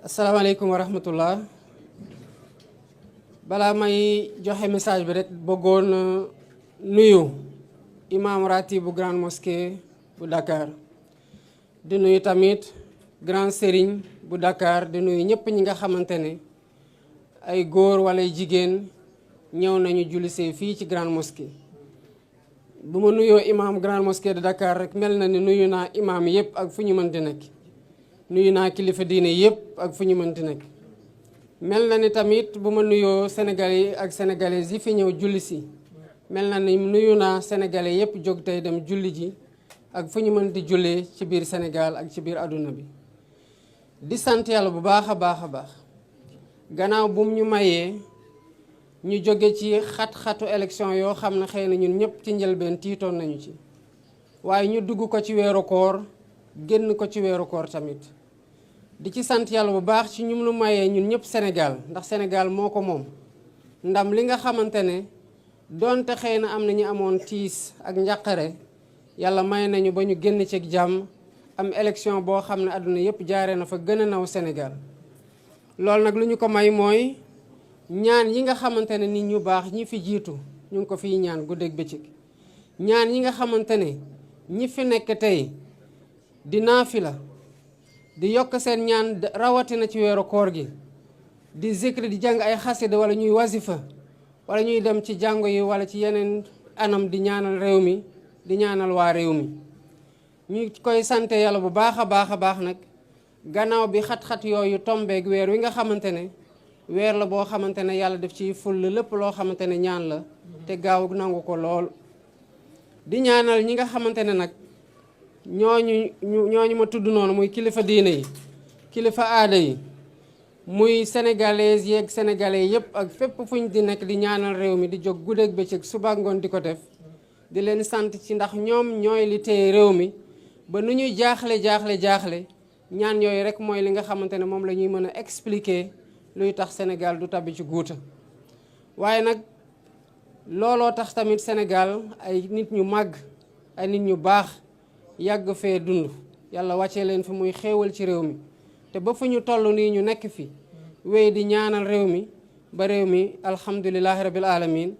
asalaamaaleykum wa rahmatullah balaa may joxe message bi rek bëggoon nuyu imam ratib bu grande mosquée bu Dakar di nuyu tamit grand sérigne bu Dakar di nuyu ñëpp ñi nga xamante ne ay góor wala ay jigéen ñëw nañu jullisee fii ci grande mosquée. bu ma nuyoo imam grande mosquée de Dakar rek mel na ni nuyu naa imam yëpp ak fu ñu mënti nekk. nuyu naa kilifa diine yëpp ak fu ñu mënti nekk mel na ni tamit bu ma nuyoo sénégalais yi ak sénégalaises yi fi ñëw julli si mel na ni nuyu naa sénégalais yëpp jóg tey dem julli ji ak fu ñu mënti jullee ci biir Sénégal ak ci biir àdduna bi. di sant yàlla bu baax a baax a baax gannaaw bu ñu mayee ñu jóge ci xat-xatu élection yoo xam ne xëy na ñun ñëpp ci njëlbeen tiitoon nañu ci waaye ñu dugg ko ci weeru koor génn ko ci weeru koor tamit. di ci sant yàlla bu baax ci ñum lu mayee ñun ñëpp Sénégal ndax Sénégal moo ko moom ndam li nga xamante ne donte xëy na am na ñu amoon tiis ak njàqare yàlla may nañu ba ñu génn ci jàmm am élection boo xam ne àdduna yëpp jaaree na fa gën a naw Sénégal. loolu nag lu ñu ko may mooy ñaan yi nga xamante ne nit ñu baax ñi fi jiitu ñu ngi ko fiy ñaan guddeeg bëccëg ñaan yi nga xamante ne ñi fi nekk tey di naafila di yokk seen ñaan rawatina ci weeru koor gi di zikri di jàng ay xasida wala ñuy wasifa wala ñuy dem ci jàngo yi wala ci yeneen anam di ñaanal réew mi di ñaanal waa réew mi ñu koy sante yàlla bu baax a baax nag gannaaw bi xat-xat yooyu tombeeg weer wi nga xamante ne weer la boo xamante ne yàlla def ci ful lépp loo xamante ne ñaan la te gaaw nangu ko lool di ñaanal ñi nga xamante ne nag ñooñu ma tudd noonu muy kilifa diine yi kilifa aada yi muy sénégalais yeeg sénégalais yëpp ak fépp fuñ di nekk di ñaanal réew mi di jóg guddeeg bëccëg suba ngoon di ko def di leen sant ci ndax ñoom ñooy li téye réew mi ba nu ñuy jaaxle ñaan yooyu rek mooy li nga xamante ne moom la ñuy mën a expliquer luy tax Sénégal du tabbi ci guuta waaye nag looloo tax tamit Sénégal ay nit ñu màgg ay nit ñu baax yàgg fee dund yàlla wàccee leen fi muy xéewal ci réew mi te ba fu ñu toll nii ñu nekk fi wéy di ñaanal réew mi ba réew mi alhamdulilahi rabil alamin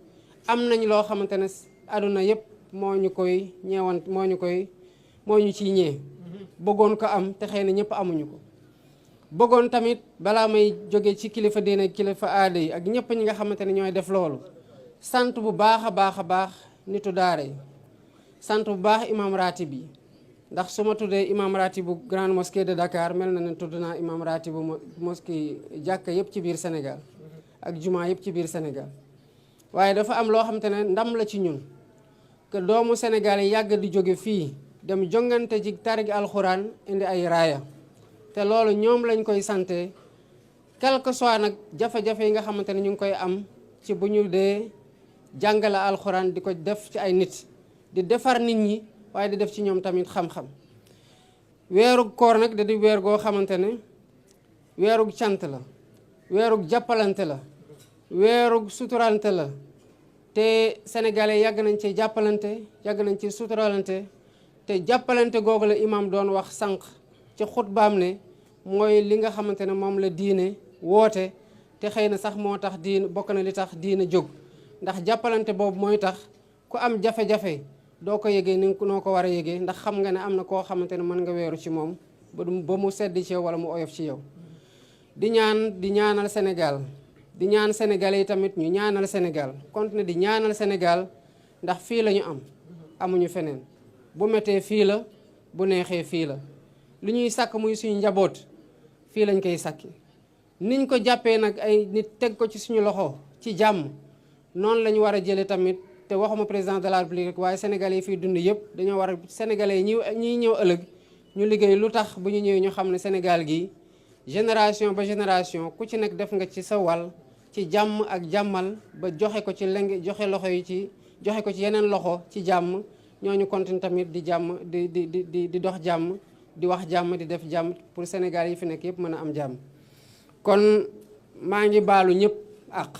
am nañ loo xamante ne àdduna yépp moo ñu koy ñeewant moo ñu ciy ñee bëggoon ko am te xëy na ñëpp amuñu ko bëggoon tamit balaa may jóge ci kilifa diine kilifa aada yi ak ñëpp ñi nga xamante ne ñooy def loolu sant bu baax a baax nitu daara yi sant bu baax imam ratib yi ndax su ma tuddee imam ratib bu grande mosquée de Dakar mel na ne tudd naa imam ratib bu mosquée jàkka yëpp ci biir Sénégal ak jumaa yëpp ci biir Sénégal waaye dafa am loo xamante ne ndam la ci ñun que doomu Sénégal yi yàgg di jóge fii dem jongante ci tarigi alxuraan indi ay raaya te loolu ñoom lañ koy sante quel que soit nag jafe-jafe yi nga xamante ne ñu ngi koy am ci bu ñu dee jàngale alxuraan di ko def ci ay nit di defar nit ñi waaye di def ci ñoom tamit xam-xam weeru koor nag da di weer goo xamante ne weerug cant la weerug jàppalante la weerug suturalante la te sénégalais yàgg nañ ci jàppalante yàgg nañ ci suturalante te jàppalante googu la imam doon wax sànq ci xutbaam ne mooy li nga xamante ne moom la diine woote te xëy na sax moo tax diine bokk na li tax diine jóg ndax jàppalante boobu mooy tax ku am jafe-jafe doo ko yëgee ni noo ko war a yëgee ndax xam nga ne am na koo xamante ne mën nga weeru ci moom ba mu sedd ci yow wala mu oyof ci yow di ñaanal Sénégal di ñaan Sénégalais yi tamit ñu ñaanal Sénégal continuer di ñaanal Sénégal ndax fii la ñu am amuñu feneen bu méttee fii la bu neexee fii la lu ñuy sàkk muy suñu njaboot fii lañ koy sàkki niñ ko jàppee nag ay nit teg ko ci suñu loxo ci jàmm noonu la ñu war a jëlee tamit te waxuma président de la République waaye sénégalais yi fiy dund yëpp dañoo war a sénégalais yi ñiy ñëw ëllëg ñu liggéey lu tax bu ñu ñëwee ñu xam ne Sénégal gi génération ba génération ku ci nekk def nga ci sa wàll ci jàmm ak jàmmal ba joxe ko ci joxe loxo yi ci joxe ko ci yeneen loxo ci jàmm ñooñu continue tamit di jàmm di dox jàmm di wax jàmm di def jàmm pour Sénégal yi fi nekk yëpp mën a am jàmm. kon maa ngi baalu ñëpp ak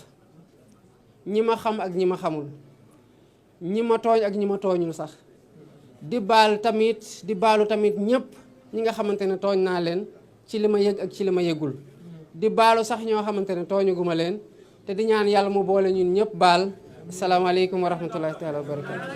ñi ma xam ak ñi ma xamul ñi ma tooñ ak ñi ma tooñul sax di baalu tamit ñëpp ñi nga xamante ne tooñ naa leen ci li ma yëg ak ci li ma yëgul di baalu sax ñoo xamante ne tooñu guma leen te di ñaan yàlla mu boole ñun ñëpp baal asalaamaaleykum wa rahmatullahi taala wa barakatu